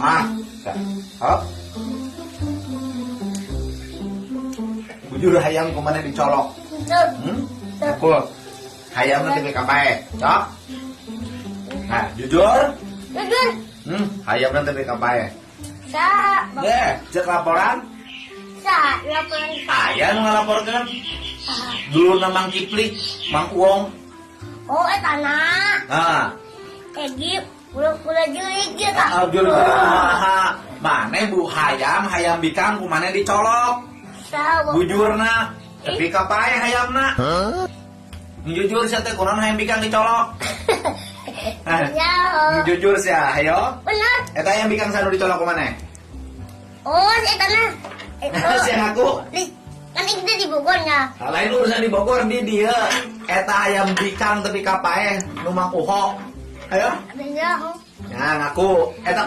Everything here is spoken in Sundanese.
Ah, hop. Bujur hayam ku maneh dicolok. Tuh. Hmm? Pukul. Hayam nanti ka paeh. Cok. Nah, jujur. Jujur. Hayam nanti ka paeh. Saha? Deh, cek laporan. Saha laporan? Aya nu ngalaporkeun. Saha? Dulurna Mang Kipli, Mang Uong. Oh, eta na. Nah, Egi pura-pura jurig ge tah. Ah, jujur kumaha? Maneh bu hayam, hayam bikang ku maneh dicolok. Saha? Bujurna, tapi ka paeh hayamna. Jujur sia teh kunaon hayam bikang dicolok? Nah, Ya. jujur sia, ayo. Bener. Eta hayam bikang sanu dicolok ku maneh? Oh, eta na. Eta. Sia ngaku. Kan itu di Bogor nya. Nah, lain urusan di Bogor di dia. Eta hayam bikang tapi ka paeh nu Mang Uho. Ayo. Bener. Nah, ngaku. Eta